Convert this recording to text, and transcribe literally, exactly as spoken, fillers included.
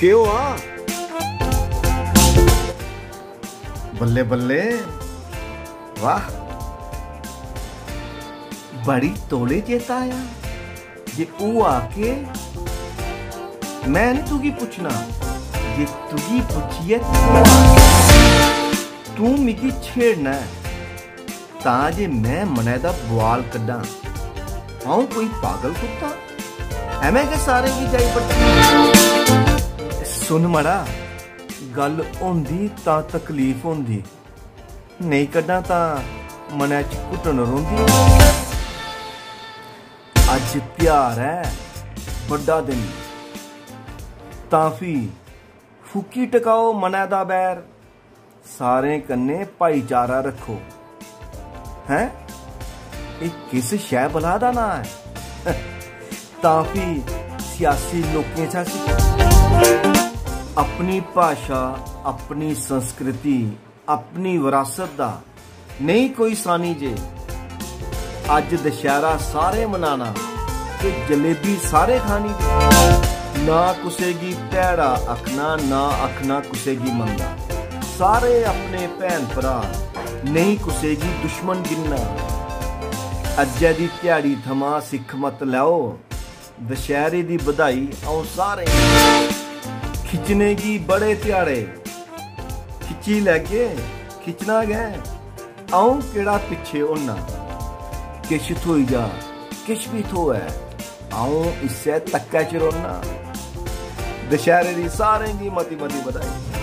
केह् होआ? बल्ले बल्ले, वाह, बड़ी तौले चेता आया जे होआ केह्। मैं निं तुगी पुच्छना जे तुगी पुच्छियै केह् होआ। तूं मिगी छेड़ना ऐ तां जे मैं मनै दा बुआल कड्ढां। अ'ऊं कोई पागल कुत्ता? ऐमें गै सारें गी जाई बट्टां। सुन मड़ा, गल्ल होंदी तां तकलीफ होंदी, नेईं कड्ढां तां मनै च घुटन रौंह्दी। अज्ज ध्यार ऐ, बड्डा दिन, तां फ्ही फूकी टकाओ मनै दा बैर, सारें कन्नै भाईचारा रक्खो। हैं? एह् किस शैह् बलाह् दा नांऽ ऐ? तां फ्ही सियासी लोकें शा सिक्खो। अपनी भाशा, अपनी संस्कृति, अपनी बरासत दा नेईं कोई सानी जे। अज्ज दशैह्रा सारे मनाना ते जलेबी सारे खानी जे। ना कुसै गी भैड़ा आखना, ना आखना कुसै गी मंदा। सारे अपने भैन भ्राऽ, नेईं कुसै गी दुश्मन गिनना। अज्जै दी ध्याड़ी थमां सिक्ख मत लैओ, दशैह्रे दी बधाई अ'ऊं सारें गी। खिच्चने गी बड़े ध्याड़े, खिच्ची लैगे, खिच्चना गै। अ'ऊं केह्ड़ा पिच्छे होना, किश थ्होई जा, किश बी थ्होऐ, अ'ऊं इस्सै तक्कै च रौह्ना। दशैह्रे दी सारें गी मती मती बधाई।